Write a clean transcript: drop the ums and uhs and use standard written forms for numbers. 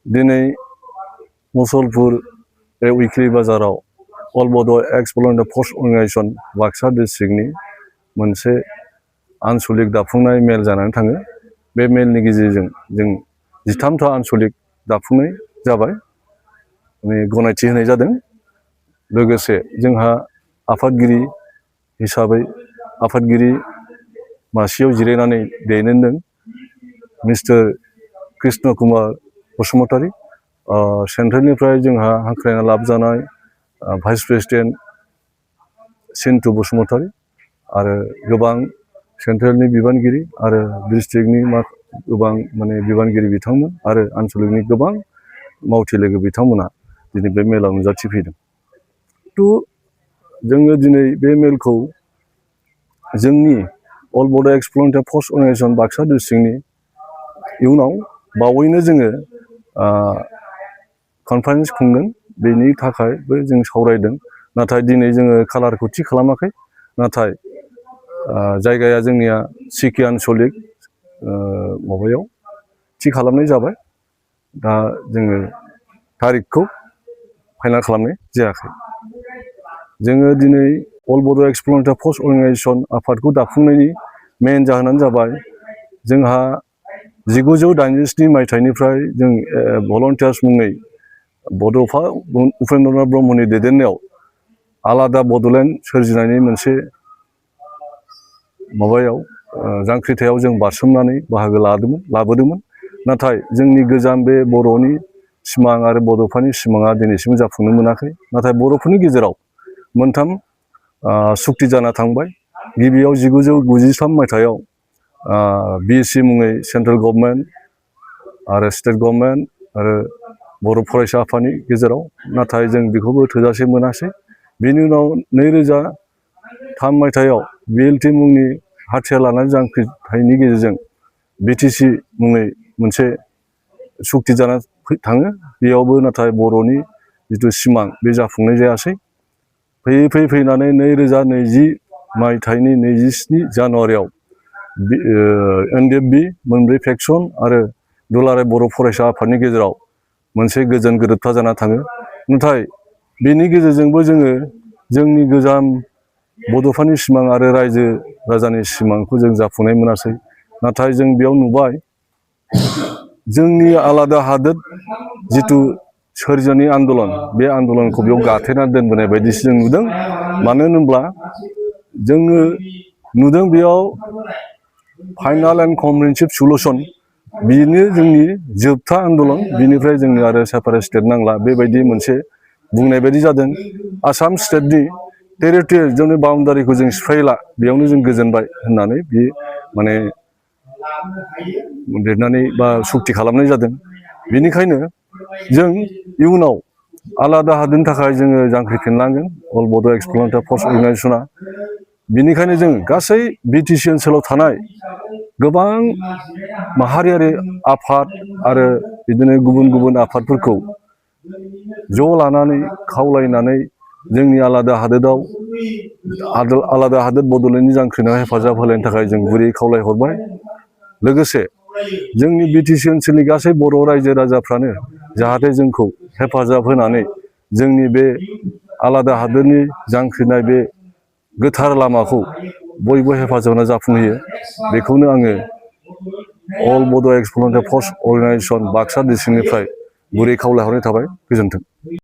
दिनै मुसलपुर बे उइकलि बाजाराव अल बड' एक्स भलुन्टियार फर्स अर्गानाइजेसन बाक्सा डिस्ट्रिक्टनि मोनसे आनसलिक दाफुंनाय मेल जानानै थाङो। बे मेलनि गेजेरजों जों 13था आनसलिक दाफुंनाय जाबाय, गनायथि होनाय जादों। लोगोसे जोंहा आफादगिरि हिसाबै आफादगिरि मासियाव जिरायनानै दैदेनदों मिस्टार कृष्ण कुमार बसुमतारी। सेन्ट्रेलनिफ्राय जोंहा हांख्रायना लाबोजानाय भाइस प्रेसिडेन्ट सिन्टु बसुमतारी आरो गोबां सेन्ट्रेलनि बिबानगिरि आरो डिस्ट्रिक्टनि गोबां बिबानगिरि बिथांमोन आरो आनसलिकनि गोबां मावथि लोगो बिथांमोना दिनै बे मेलाव नुजाथिफैदों। जोङो दिनै बे मेलखौ जोंनि अल बड' एक्स भलुन्टियार फर्स अर्गानाइजेसन बाक्सा डिस्ट्रिक्टनि इयुनाव बावैनो जोङो कनफारेन्स खुंगोन, बेनि थाखायबो जों सावरायदों। नाथाय दिनै जोङो कालारखौ थि खालामाखै। नाथाय जायगाया जोंनिया सिकि आनसलिक माबायाव थि खालामनाय जाबाय। दा जोङो थारिखखौ फाइनाल खालामनाय जायाखै। जोङो दिनै अल बड' एक्स भलुन्टियार फर्स अर्गानाइजेसन आफादखौ दाफुंनायनि मेन जाहोनानो जाबाय जोंहा 1987 मायथाइनिफ्राय जों भलुन्टियार्स मुङै बड'फा उपेन्द्रनाथ ब्रह्मनि दैदेननायाव आलादा बड'लेण्ड सोरजिनायनि मोनसे जांख्रिथायाव जों बारसोमनानै बाहागो लाबोदोंमोन। नाथाय जोंनि गोजाम बे बर'नि सिमां आरो बड'फानि सिमाङा दिनैसिम जाफुंनो मोनाखै। नाथाय बर'फोरनि गेजेराव मोनथाम सुक्ति जाना थांबाय। गिबियाव 1993 मायथाइयाव BSc मुङै सेन्ट्रेल गभर्नमेन्ट आरो स्टेट गभर्नमेन्ट आरो बर' फरायसा आफादनि गेजेराव, नाथाय जों बेखौबो थोजासे मोनासै। बेनि उनाव 2003 मायथाइयाव BLT मुंनि हाथियार लानाय जांख्रिथायनि गेजेरजों BTC मुङै मोनसे सुक्ति जाना थाङो। बेयावबो नाथाय बर'नि जिथु सिमां बे जाफुंनाय जायासै। फैयै फैनानै 2020 मायथाइनि 27 जानुवारियाव NDFB मोनब्रै फेक्सन आरो दुलाराय बर' फरायसा आफादनि गेजेराव मोनसे गोजोन गोरोबथा जाना थाङो। नाथाय बेनि गेजेरजोंबो जोङो जोंनि गोजाम बड'फानि सिमां आरो रायजो राजानि सिमांखौ जों जाफुंनाय मोनासै। नाथाय जों बेयाव नुबाय जोंनि आलादा हादोर जिथु सोरजिनि आन्दलन, बे आन्दलनखौ बेयाव गाथेना दोनबोनाय बायदिसो जों नुदों। मानो होनोब्ला जोङो नुदों बेयाव फाइनाल एन्ड कमप्रिहेनसिभ सलुसन, बेनो जोंनि जोबथा आन्दलन। बिनिफ्राय जोंनि आरो सेपारेट स्टेट नांला बेबायदि मोनसे बुंनाय बायदि जादों। आसाम स्टेटनि टेरिटरियेल जोंनि बाउन्डारिखौ जों सिफायला, बेयावनो जों गोजोनबाय होननानै बे लिरनानै बा सुक्ति खालामनाय जादों। बेनिखायनो जों इयुनाव आलादा हादोरनि थाखाय जोङो जांख्रिफिननांगोन अल बड' एक्स भलुन्टियार फर्स अर्गानाइजेसना। बेनिखायनो जों गासै BTC ओनसोलाव थानाय गोबां माहारियारि आफाद आरो बिदिनो गुबुन गुबुन आफादफोरखौ ज' लानानै खावलायनानै जोंनि आलादा हादोर बड'लेण्डनि जांख्रिनायाव हेफाजाब होलायनो थाखाय जों गुरै खावलायहरबाय। लोगोसे जोंनि BTC ओनसोलनि गासै बर' रायजो राजाफ्रानो जाहाथे जोंखौ हेफाजाब होनानै जोंनि बे आलादा हादोरनि जांख्रिनाय बे गोथार लामाखौ बयबो हेफाजाब होना जाफुंहोयो, बेखौनो आङो अल बड' एक्स भलुन्टियार फर्स अर्गानाइजेसन बाक्सा डिस्ट्रिक्टनिफ्राय गुरै खावलायहरनाय थाबाय। गोजोन्थों।